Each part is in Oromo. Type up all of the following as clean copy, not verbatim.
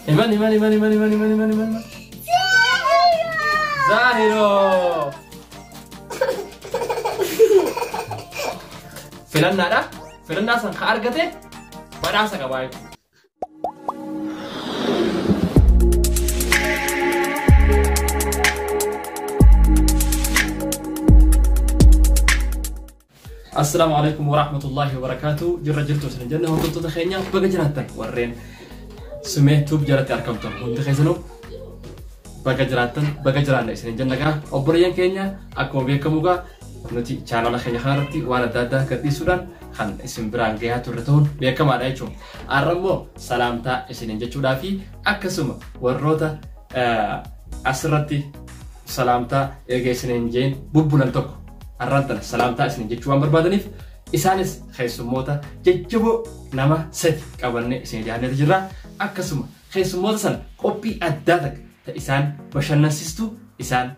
Iman, iman, iman, iman, iman, iman, iman, iman. Zaahiroo. Filannaadha. Filannaa san ka argate badhaasa qabaa jechuudha. Assalaamu alaikum warahmatullahi wabarakaatu. Jirra jirtu isin jenne hordoftoota keenya baga jiraattan warreen Sumee Tube jalatti argamtan hundi keessanuu baga jiraattan baga jiraanna isin jenna gaa obboleeyyan keenya akkuma beekamu gaa nuti chaanala keenya kanarratti waan adda addaa gadhiisuudhaan kan isin biraan gahaa turre ta'uun beekamaadha jechuudha. Har'a immoo salaamtaa isiniin jechuudhaa fi akkasuma warroota asirratti salaamtaa erga isiniin jeen bubbulan tokko har'aan tana salaamtaa isiniin jechuu waan barbaadaniif isaanis keessummoota jajjaboo nama sadi qabannee isin dhiyaanneetu jirra. Akkasuma keessummoota sana qophii addaa takka ta isaan bashannansiistu isaan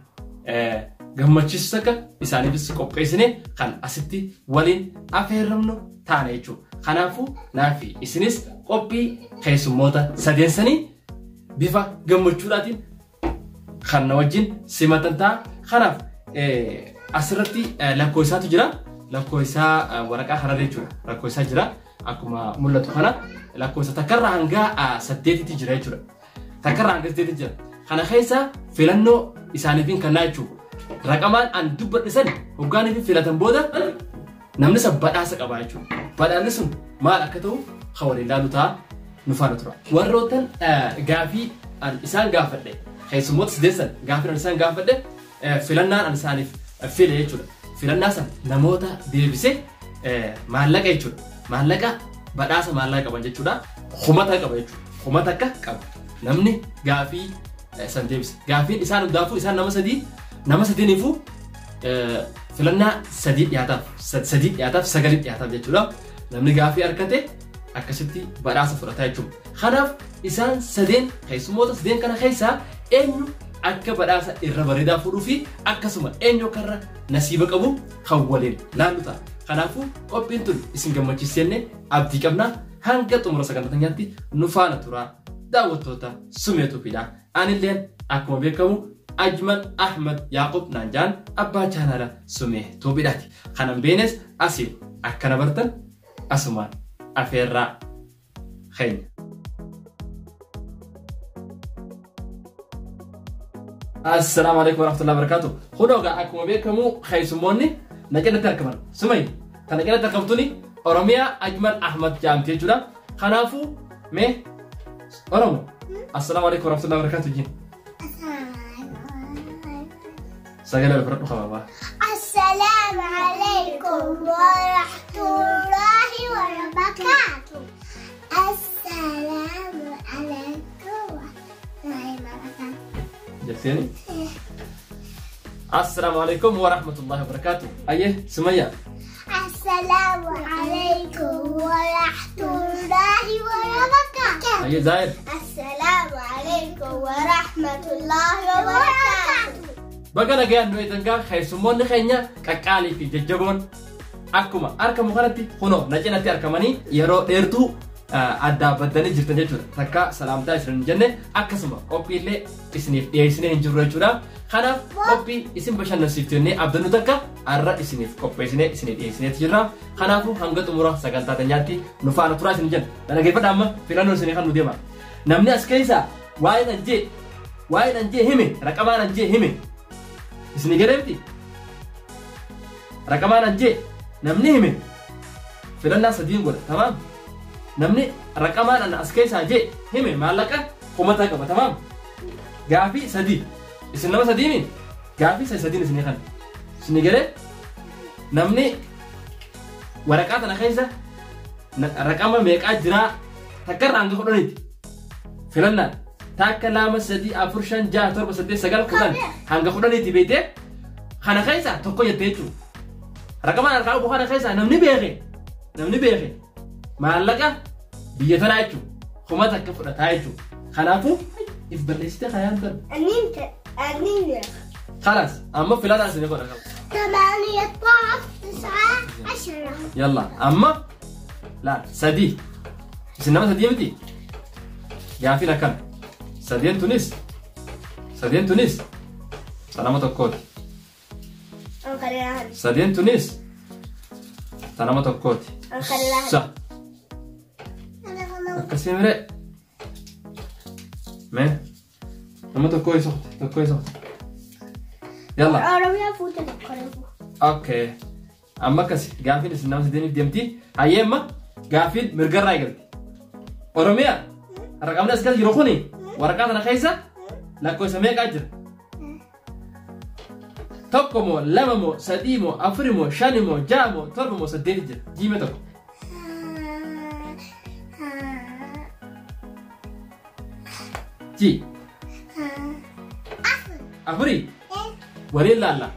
gammachiistu takka isaaniifis qopheessine kan asitti waliin afeerramnu taane jechuudha. Kanaafuu naafi isinis qophii keessummoota sadeen sanii bifa gammachuudhaatiin kan na wajjin simatan ta'a. Kanaaf asirratti lakkoofsaatu jira. Lakkoofsaa waraqaa kanarra jechuudha. Lakkoofsaa jira. Akkuma mul'atu kana lakkoofsa takkarraa hanga saddeetitti jira jechuudha. Takkarraa hanga saddeetitti jira. Kana keessa filannoo isaaniifin kannaa jechuudha. Raqamaan an dubbadhe san hoggaaniif filatan booda namni san badhaasa qaba jechuudha. Badhaasni sun maal akka ta'u kan waliin ilaalu ta'a nu faana tura. Warroottan gaafii an isaan gaafadhe keessummoota sadeessan gaafii an isaan gaafadhe filannaan an isaaniif file jechuudha. Filannaa san namoota deebise maallaqa jechuudha. Maallaqa badhaasa maallaqa qaban jechuudha. Kumata qaba jechuudha. Kumata akka qaba. Namni gaafii san deebise. Gaafiin isaan hundaafuu isaan nama sadii nama sadiiniifuu filannaa sadii dhiyaataaf sadii dhiyaataaf sagalii dhiyaataaf jechuudha. Namni gaafii argate akkasitti badhaasa fudhata jechuudha. Kanaaf isaan sadeen keessummoota sadeen kana keessaa eenyu akka badhaasa irra bareedaa fuudhuu fi akkasuma eenyu akka irra nasiiba qabu kan waliin laallu ta'a. Kanaafuu qophiin tun isin gammachiisenne abdii qabna hanga xumura sagantaa keenyaatti nu faana turaa daawwattoota Sumee Tuubiidha. Anilleen akkuma beekamu Ajmal Ahmad Yaaqub naan jaan abbaa chaanaala Sumee Tuubiidhaati. Kanan beenes asiin akkana bartan asumaan afeerraa keenya. Assalaamu alaikum warahmatullahi wabarakatuh. Kunoo egaa akkuma beekamu keessummoonni na cinatti argaman. Sumay kan na cinatti argamtuni Oromiyaa Ajmal Ahmad jedhamti jechuudha. Kanaafuu mee Oromo assalaamu alaikum warahmatullahi wabarakatuh jin. Sagalee ol fudhadhu kabaabaa. Assalaamu alaikum warahmatullahi wabarakatuh. Assalaamu alaikum warahmatullahi wabarakatuh. Jetteeni? Assalaamu alaikum warahmatullahi wabarakatuh. Ayyee Sumayyaa. Assalaamu alaikum warahmatullahi wabarakatuh. Ayyee Zaahir. Assalaamu alaikum warahmatullahi wabarakatuh. Baga nagayaan nu eegan gaa keessummoonni keenya qaqqaalii fi jajjaboon akkuma argamu kanatti kunoo na cinatti argamanii yeroo dheertuu addaa baddanii jirtan jechuudha. Takka salaamtaa isin hin jenne akkasuma qophiillee isiniif dhiyeessinee hin jirru jechuudha. Kanaaf qophii isin bashannansiiftu jennee abdannu takka har'a isiniif qopheessinee isiniif dhiyeessineeti jirra. Kanaafuu hanga xumura sagantaa teenyaatti nu faana turaa isin jenna. Dhaggeeffadhaa amma filannoo isinii kan nu deema. Namni as keessaa waa'ee an jee hime raqamaan an jee hime isinii galee miti? Raqamaan an jee namni hime filannaa sadiin godha tamaam. Namni raqamaan an as keessaa jee hime maallaqa kumataa qaba tamaam. Gaafii sadii isin nama sadiimi gaafii sadiin isinii kan isinii galee namni waraqaa tana keessa raqama meeqaa jiraa takkarraa hanga kudhaniiti filannaan takka 2 3 4 5 6 7 8 9 10 hanga kudhaniiti beektee kana keessa tokko jettee jechuudha. Raqamaan harkaa qabu kana keessa namni beeke maallaqa biyya tanaa jechuudha. Kuma takka fudhataa jechuudha. Kanaafuu if balleessite kayaan tan. Aniin. Khalaas amma filannaa isinii godha qaba. 8 12 9 10. Yalla amma laal sadii isin nama sadii miti gaafiin akkana. Sadeen tunis sadeen tunis ta nama tokkooti. Sadeen tunis ta nama tokkooti. Sa. Akkasii miree. Mee nama tokkoo isa qote tokkoo isa qote. Yalla. Oromiyaa fuute tokko reefu. Okay. Amma akkasi gaafiin isin nama sadeeniif deemti. Hayyee amma gaafiin mirgarraa eegalti. Oromiyaa raqamni as keessa jiru kuni waraqaa kana keessa lakkoofsa meeqaa jira? Tokko moo lama moo sadii moo afuri moo shani moo ja'a moo torba moo saddeeti jira? Jiime tokko. Ji. Afuri. Waliin laalla.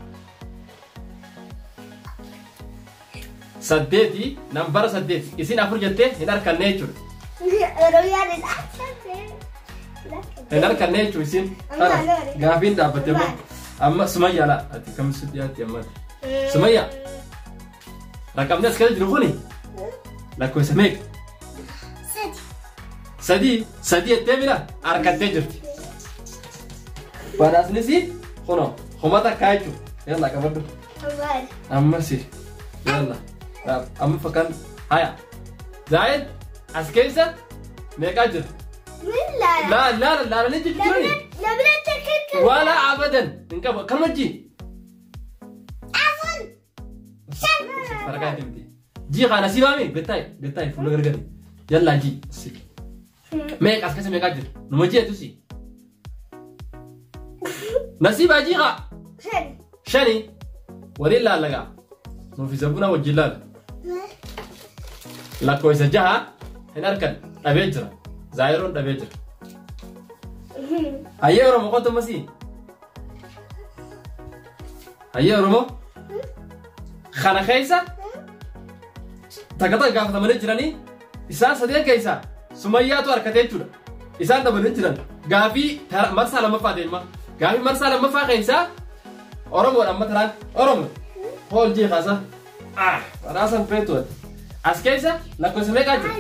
Saddeeti nambara saddeeti isin afur jettee hin arkanne jechuudha. Hin arkanne jechuudha isin. Gaafiin dhaabbatte immoo amma Sumayyaa laa ati kam si dhiyaatti ammaati. Sumayyaa raqamni as keessa jiru kuni lakkoofsa meeqa? Sadi. Sadii sadii jettee mira arkattee jirti. Badhaasnis kunoo kuma takkaa jechuudha. Yalla qabadhu. Ammas yalla amma fakkaan haya. Zaayed as keessa meeqaa jira? Laa laa laalanii jirani. Wala abadan hin qabu kanuma ji. Faraqaa deemte. Ji kana si baami bettaay bettaay fuula gargari. Yalla ji. Meeqa as keessa meeqaa jira? Numa jeetu si. Nasiibaa ji haa. Shani waliin laallagaa. Nuuf isa buna wajjin laala. Lakkoofsa jaha hin argan dhabee jira. Zaayiroon dhabee jira. Hayyee Oromoo kottu masii. Hayyee Oromoo. Kana keessa takka takka gaafatamanii jiranii isaan sadeen keessa Sumayyaatu harkatee jechuudha. Isaan dhabanii jiran gaafii marsaa lammaffaa deema. Gaafii marsaa lammaffaa keessa Oromoodha amma taraan Oromoo. Hool jee kaasa. Ah, badhaasan feetu ati. As keessa lakkoofsa meeqaa jira?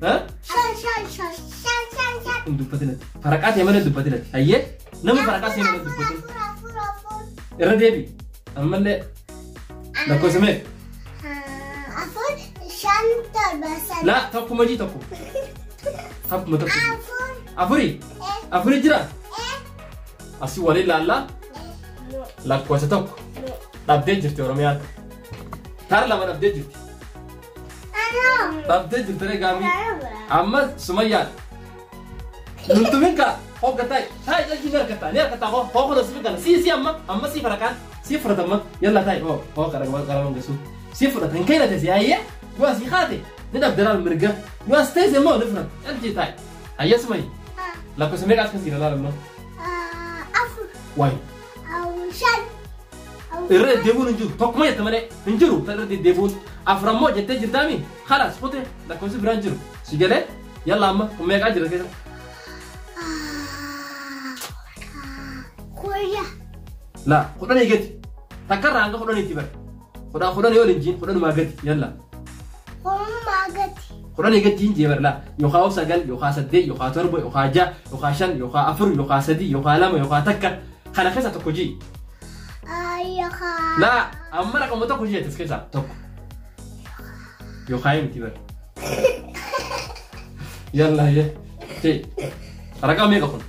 Ha? Hin dubbatin ati. Faraqaa ta'e malee hin dubbatin ati. Hayyee nama faraqaa ta'e malee hin dubbatin. Irra deebi. Ammallee lakkoofsa meeqa? Afur, shan, torba, sadii. Laa tokkuma jii tokko. Tokkuma tokko. Afuri. Afuri jira? Asii waliin laallaa lakkoofsa tokko dhabdee jirti Oromiyaan. Tara lama dhabdee jirti. Dhabdee jirti ree gaafii. Amma Sumayyaan. Nuntumin ka hogga ta'i ta'i jalli ni harkatta ni harkatta hoo hoo kuna sifi kana si si amma amma si farakaan si fudhata amma yalla ta'i hoo hoo qara qara mangasu si fudhata hin keenate si hayyee yoo asii kaate ni dhabde laal mirga yoo as teesse immoo ni fudhata jalli ta'i hayyee Sumayyi lakkoofsa meeqa as keessa jira laal amma Afur, wayi shan. Irra deddeebi'uun hin jiru tokkuma jette malee hin jiru irra deddeebi'uun afur ammoo jettee jirtaami khalaas kute lakkoofsi biraan jiru si galee yalla amma kun meeqaa jira keessa Kudha. La kudhanii gadi takkarraa hanga kudhaniitti bara kudha kudhanii ol hin jiin kudhanumaa gadi yalla Kudhumaa gadi. Kudhanii gadi hin jee bara la yookaan sagal yookaan saddeet yookaan torba yookaan ja'a yookaan shan yookaan afur yookaan sadii yookaan lama yookaan takka kana keessa tokko jii Yookaan. La amma raqama tokko jii as keessaa tokko yookaan miti bara yalla hayyee jee raqama meeqa kun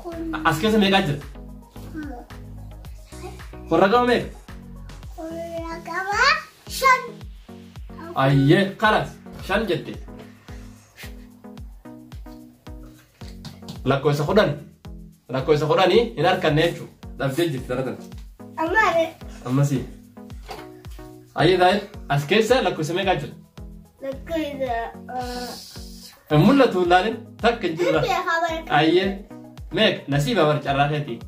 Kun. As keessa meeqaa jira kun raqama meeqa Kun raqama shan. Ayyee kalas shan jette lakkoofsa kudhan lakkoofsa kudhanii hin harkanne jechuudha dhabdee jirti daratan Amma ammasii ayyee daa'im as keessa lakkoofsa meeqaa jira lakkoofsa. Hin mul'atu laalin takka hin jirra Beekaa bara. Ayyee meeqa nasiiba bar carraa keetii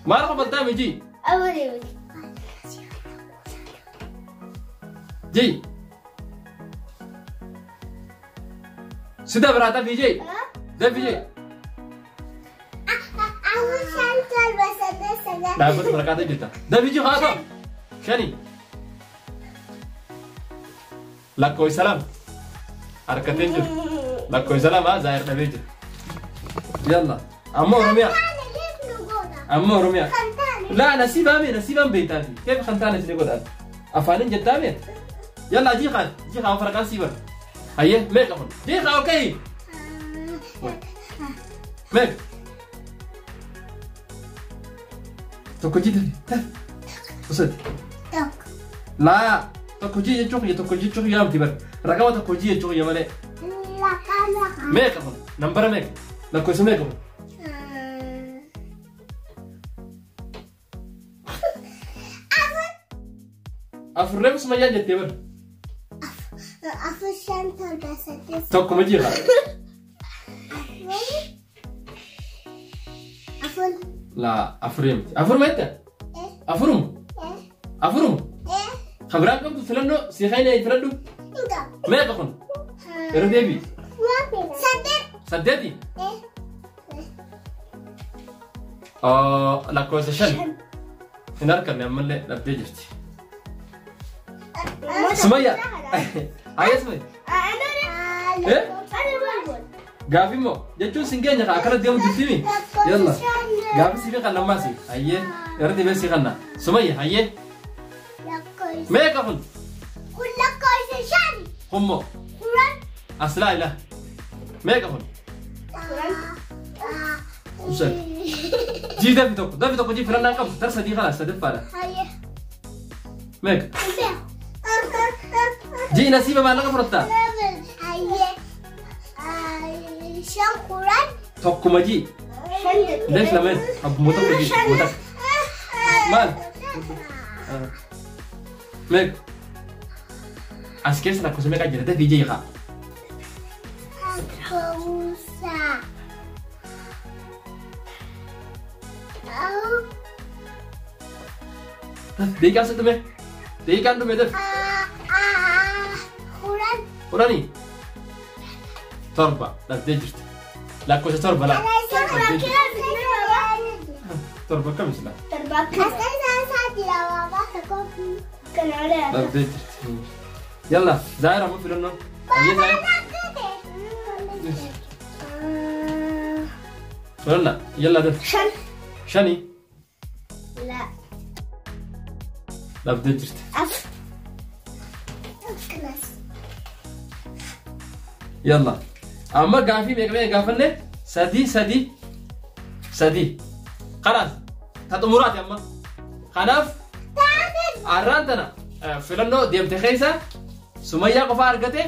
maal qofataa miji Amma deemti. Ji si dabraa dafii jee dafii jee Afur, shan, torba, saddeet, sagal. Dhaabbata waraqaa jirta. Dafii ji haa ta'u. Shani. Lakkoofsa lama. Harkatee jiru. Lakkoofsa lama Zaahir dhabee jira. Yalla. Amma Oromiyaa. Amma Oromiyaa. Laa nasiibaa mee nasiibaan beektaati. Keef kan taane isin godhaan. Afaaniin jettaa mee? Yalla jiiqaan jiiqaan faraqaan sii bara. Hayyee meeqa kun? Jiiqaa okei. Meeqa? Tokko jii tafi tafi. Usati. Tokko. Laa tokko jii jechuu kiyya tokko jechuu kiyya miti bara. Raqama tokko jii jechuu kiyya malee. Laqa laqa. Meeqa kun? Nambara meeqa? Lakkoofsa meeqa kun? Afur reefu sumayyaa jettee bara. 4 5 7 8. Tokkuma jira. 4. Laa afurii miti. Afur meetta? Afuruma? Afuruma? Kabiraan qabdu filannoo si kaynee filadhu. Meeqa kun? Irra deebii. 8. Saddeeti? Lakkoofsa 5. Hin harkanne ammallee dhabdee jirti. Sumayyaa. Ayya Sumayya. Gaafii immoo jechuun sin keenya akkana deemu jirtimi. Yalla. Gaafii siif kan ammaasi. Hayyee irra deebiin si kanna. Sumayya hayyee. Meeqa kun? Kun lakkoofsa 5. Kummoo. 10. Aslaa ila. Meeqa kun? Usai. Jii dafi tokko dafi tokko jii filannaan qabdu tar sadii kana sadaffaadha. Hayyee. Meeqa? Jii nasiiba maallaqa fudhattaa? Hayyee. 5 10. Tokkuma jii. Lees lameen abbuma tokko jii abbuma takka. Maal? Meeqa? As keessa lakkoofsa meeqa jira dafii jii haa. Lakkoofsa. Daqiiqaan si dhume. Daqiiqaan dhume dafi. 10. 10. 7 dhabdee jirti. Lakkoofsa 7 laa. 7 akkam islaa? Dhabdee jirti. Yalla Zaahir amma filannoo. Hayyee Zaahir. Filannaa yalla dafi. 5. 5. La. Dhabdee jirti. 4. Yalla. Amma gaafii meeqa meeqa gaafanne? 3 3 3. Kanaaf ta xumuraati amma. Kanaaf arraan tana filannoo deemte keessa Sumayyaa qofaa argate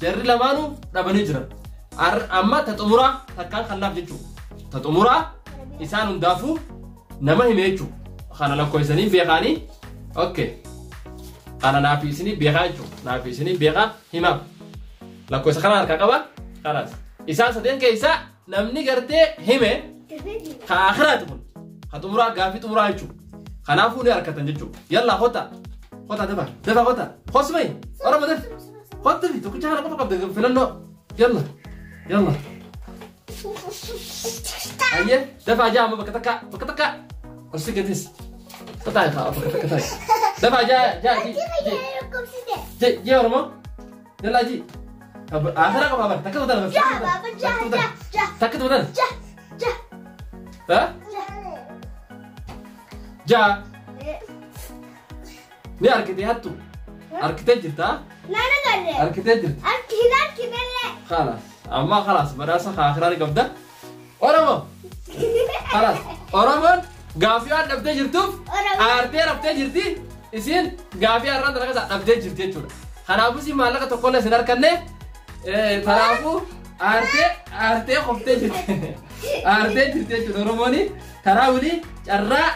jarri lamaanuu dhabanii jiran. Amma ta xumuraa takkaan kanaaf jechuudha. Ta xumuraa isaan hundaafuu nama hime jechuudha. Kana lakkoofsanii beekaanii okay. Kana naafi isinii beekaa jechuudha. Naafi isinii beekaa himaa. Lakkoofsa kana harkaa qaba. Kanaas isaan sadeen keessaa namni gartee hime ka akhiraati kun ka xumuraa gaafii xumuraa jechuudha. Kanaafuu ni harkatan jechuudha. Yalla hota hota dafa dafa hota hosmai Oromo dafa hotta fi tokkicha kana qofa qabda filannoo yalla yalla. Hayyee dafa jaa amma bakka takka bakka takka ol si gatis tataa kaa bakka takka taa'e dafa jaa jaa ji ji ji Oromo yalla ji. Akhirah kau apa? Takut betul. Takut betul. Ja. Hah? Ja. Ni arkitek hatu. Arkitek jirta? Arkitek jirta. Khalas. Amma khalas. Berasa akhirat ni kabda. Oromo. Khalas. Oromo gaafiyan dhabdee jirtuuf aartee raftee jirti isin gaafii har'aan dalagaa isaa dhabdee jirti jechuudha. Kanaafuu isin maallaqa tokkollee isin harkanne kanaafuu aartee aartee qoftee jirti. Aartee jirti jechuudha Oromooni karaa walii carraa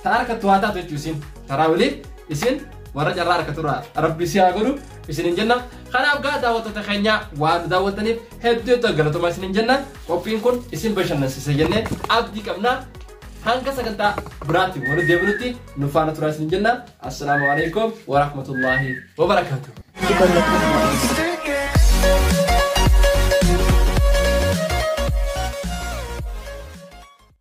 ta harkattu haa taatu jechuudha isin karaa walii isin warra carraa harkaturraa rabbi si haa godhu isinin jenna. Kanaaf gaa daawwattoota keenya waan nu daawwattaniif hedduu hedduu galatoomaa isinin jenna. Qophiin kun isin bashannansiisa jennee abdii qabna. Hanga sagantaa biraatti walitti deebinutti nu faana turaa isinin jenna. Assalaamu alaikum wa rahmatullahi wa barakaatuh. Con los